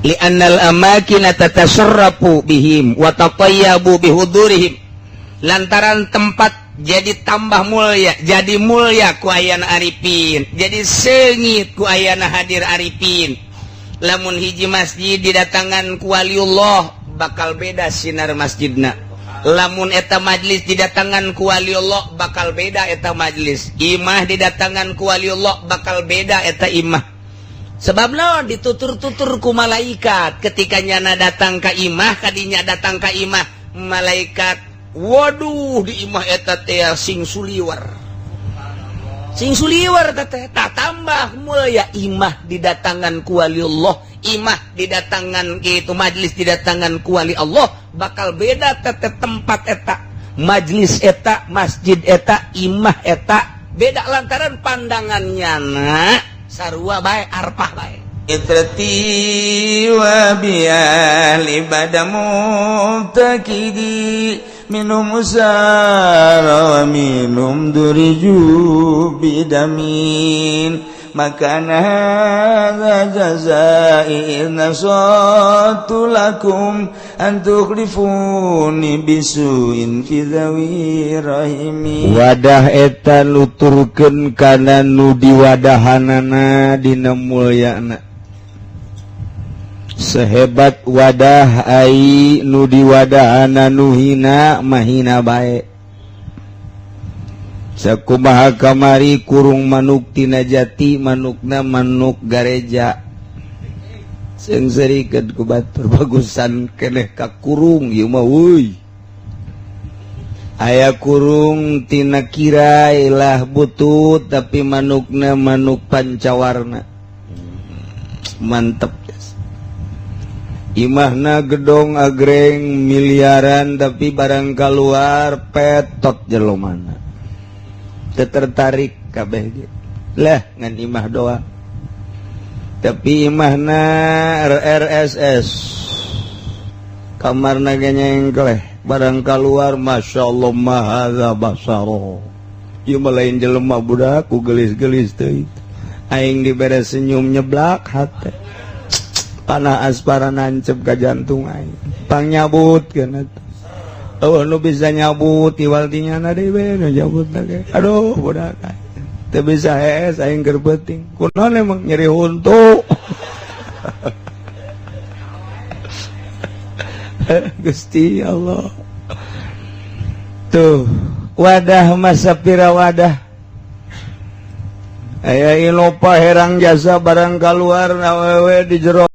Li'annal amakina tatasarrafu bihim wa tatayyabu bihudurihim, lantaran tempat jadi tambah mulia, jadi mulia ku ayana arifin, jadi seungit ku ayana hadir arifin. Lamun hiji masjid didatangan ku waliullah, bakal beda sinar masjidna. Lamun eta majlis didatangan ku waliullah, bakal beda eta majlis. Imah didatangan ku waliullah, bakal beda eta imah. Sebab naon? Ditutur-tutur ku malaikat ketika nyana datang ka imah, kadinya datang ka imah malaikat, waduh, di imah eta teh sing suliwer, sing suliwer teh. Tak tambah mulia imah didatangan ku waliullah, imah didatangan gitu, majlis didatangan ku wali Allah, bakal beda teh tempat eta, majlis eta, masjid eta, imah eta beda, lantaran pandangan nyana sarua bae, arpah bae. Itrati wa biali bada mubtakidi minum usara wa minum duriju bidamin maka hadza jazai nasatu lakum an tukhlifuni bisuin fi dhawi rahimi. Wadah eta nuturkeun kana nu diwadahanana dina mulyana. Sehebat wadah, ai nu diwadahana nu hina mahina bae. Sakumaha kamari kurung manuk tina jati, manukna manuk gareja, seungseurikeun ku batur, bagusan keneh ka kurung ieu mah euy. Aya kurung tina kirai lah butut, tapi manukna manuk pancawarna, mantep. Imahna gedong agreng miliaran, tapi barang keluar petot jelomana, tertarik kabeh lah ngan imah doa. Tapi imahna RRSS, kamar nyengkleh, barang keluar, Masya Allah, mahaza basaro. Ieu mah lain jelema, budak ku gelis-gelis teuing. Aing dibere senyum nyeblak hate, panah aspara nancep ka jantung aing, pang nyabut kana. Oh, nu bisa nyabut iwal tinya na deui we nu nyabut ge. Aduh, budak teu bisa hees aing keur peuting. Kunaon emang? Nyeri huntu. Gusti Allah, tuh wadah masa pira wadah. Aya Innova herang jasa, barang keluar awewe di jero.